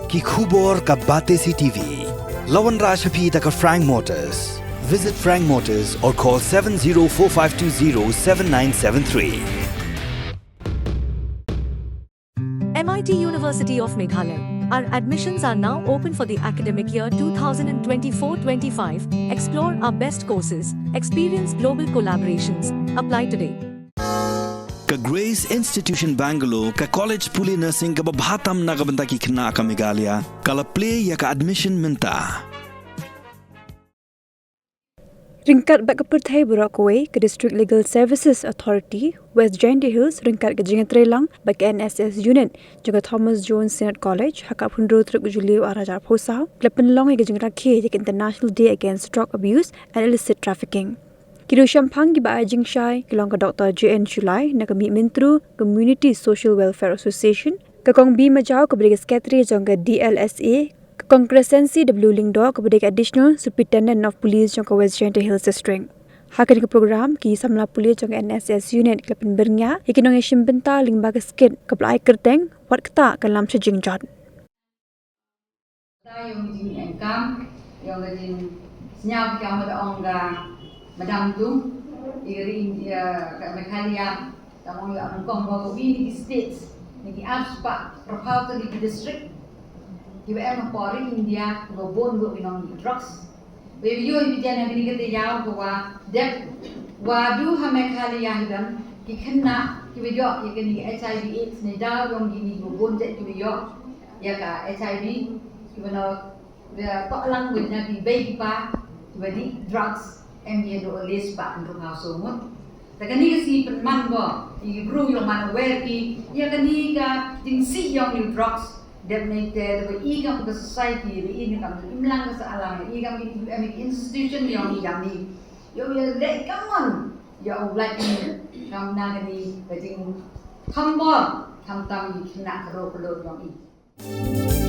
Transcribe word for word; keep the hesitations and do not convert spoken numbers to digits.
Ki khubor ka Batesi T V. La wanrah sha phi da ka Frank Motors. Visit Frank Motors or call seven zero four five two zero seven nine seven three. M I T University of Meghalaya. Our admissions are now open for the academic year two thousand twenty-four twenty-five. Explore our best courses, experience global collaborations. Apply today. Ka Grace Institution Bangalore, ka college pule nursing kaba bha tam na ka bynta ki khynnah ka Meghalaya, ka la plie ïa ka admission mynta. Ryngkat bad ka pyrthei baroh kawei, ka District Legal Services Authority West Jaintia Hills ryngkat ka jingïatreilang bad ka N S S Unit jong ka Thomas Jones Synod College ha ka arphew hynriew tarik Juli arhajar arphew saw, ka la pynlong ïa ka jingrakhe ïa ka International Day Against Drug Abuse and Illicit Trafficking. Ki riewshemphang kiba ai jingshai ki long ka Doctor J N Shullai na ka Mihmyntdu Community Social Welfare Association, ka Kong B Majaw kaba dei ka Secretary jong ka D L S A, ka Kong Crescency W Lyngdoh kaba dei ka Additional Superintendent of Police jong ka West Jaintia Hills District. Ha kane ka program, ki samla pule jong ka N S S Unit ki la pynbyrngia ïa ki nongïashim bynta lyngba ka skit kaba la ai kyrteng Wat Ktah Ka Lam Sha Jingjot. Ïong jingïengkam, ïong ka jingsngew kam da ong ka Madam tu, ïa ri ïa ka Meghalaya, ka ong ïa ong kong ba wi ni ki states, ni ki arspah, arphew tylli ki district, kiba em hapoh ri India, kiba bun ruh ki nong drugs. Ba ïoh ïa ka jingïa kane ka taïew ba wa dep wa du ha Meghalaya hi don ki khynnah kiba ïoh ïa kane ka H I V AIDS ne daw ïong kine kiba bun jait kiba ïoh ïa ka H I V kiba na ba to lang ba na ki bei ki pa kiba dih drugs em ïa do les ba an ruh ha so ngut. Te kane ka sngi pynman ko ïa ki bru ïong man aware ki ïa kane ka jingsih ïong new drugs. Dep ne te da ba i kam ka society da i ne kam da imlang ka sa alang i kam ki em ki institution ïong i kam ni ïong ïa leh kam man ïa u lait ni kam na kane ka jingkhambor khamtam i khynnah ka ro ka lo ïong i.